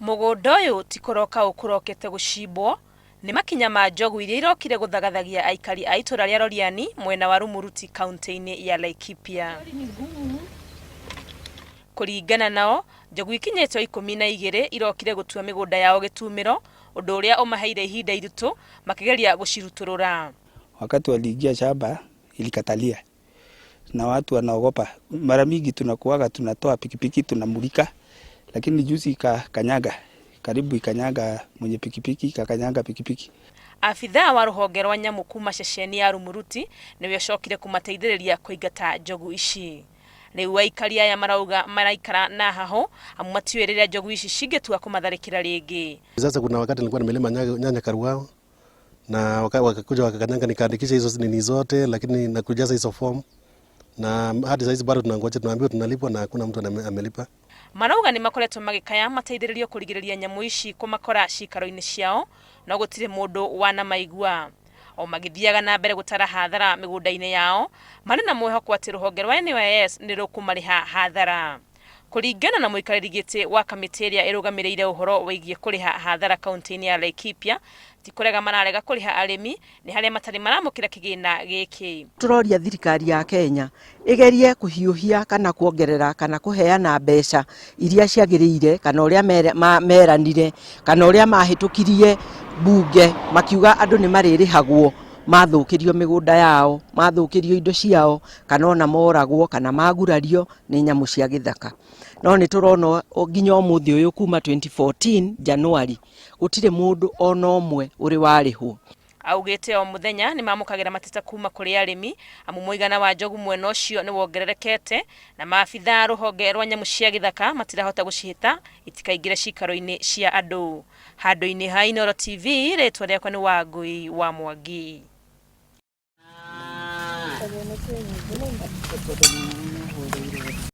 Mũgũnda ũyũ ti kũroka ũkũrokete gũcimbwo, nĩ makinya ma njogu iria irokire gũthagathagia aikari a itũra rĩa Loriani mwena wa Rumuruti kaunti-inĩ ya Laikipia. Kũringana nao, njogu ikinyĩte o 12 irokire gũtua mĩgũnda yao gĩtumĩro, ũndũ ũrĩa ũmaheire ihinda iritũ makĩgeria gũcirutũrũra. Wakati waliingia shamba ilikatalia na watu wanaogopa. Mara mingi tunakuaga tunatoa pikipiki tunamulika, lakini juzi ikakanyaga karibu ikanyaga mwenye pikipiki, ikakanyaga pikipiki. Abithaa wa rũhonge rwa nyamũ kuma ceceni ya Rumuruti nĩwe ũcokire kũmateithĩrĩria kũingata njogu ici. Rĩu aikari aya marauga maraikara na hahũ amu matiũĩ rĩrĩa njogu ici cingĩtua kũmatharĩkĩra rĩngĩ. Sasa kuna wakati nilikuwa nimelima nyanya Karuao na wakakuja wakakanyanga, nikaandikisha hizo nini zote, lakini na kujaza hizo form na hadi saizi bado tunangoja, tunaambiwa tunalipwa na hakuna mtu amelipa. Marauga nĩ makoretwo magĩkaya mateithĩrĩrio kũrigĩrĩria nyamũ ici kũmakora cikaro-inĩ ciao no gũtirĩ mũndũ wanamaigua. O magĩthiaga na mbere gũtara hathara mĩgũnda-inĩ yao, marĩ na mwĩhoko atĩ rũhonge rwa NYS nĩ rũkũmarĩha hathara. Kũringana na mũikarĩri gĩtĩ wa kamĩtĩ ĩrĩa ĩrũgamĩrĩire ũhoro wĩgiĩ kũrĩha hathara kaunti-inĩ ya Laikipia, ti kũrega mararega kũrĩha arĩmi, nĩ harĩa matarĩ maramũkĩra kĩgĩna gĩkĩ. Tũroria thirikari ya Kenya ĩgerie kũhiũhia kana kuongerera kana kũheana mbeca iria ciagĩrĩire kana ũrĩa meranire kana ũrĩa mahĩtũkirie bunge makiuga andũ nĩ marĩrĩhagwo mathũkĩrio mĩgũnda yao, mathũkĩrio indo ciao, kana ona moragwo kana magurario nĩ nyamũ cia gĩthaka. No nĩ tũrona nginya ũmũthĩ ũyũ kuma 2014 January gũtirĩ mũndũ ona ũmwe ũrĩ warĩhwo. Augĩte o mũthenya nĩ mamũkagĩra mateta kuma kũrĩ arĩmi amu mũigana wa njogu mwena ũcio nĩ wongererekete na maabithaa rũhonge rwa nyamũ cia gĩthaka matirahota gũcihĩta itikaingĩre cikaro-inĩ cia andũ. Handũ-inĩ ha Inooro TV, rĩtwa rĩakwa nĩ Wangui wa Mwangi.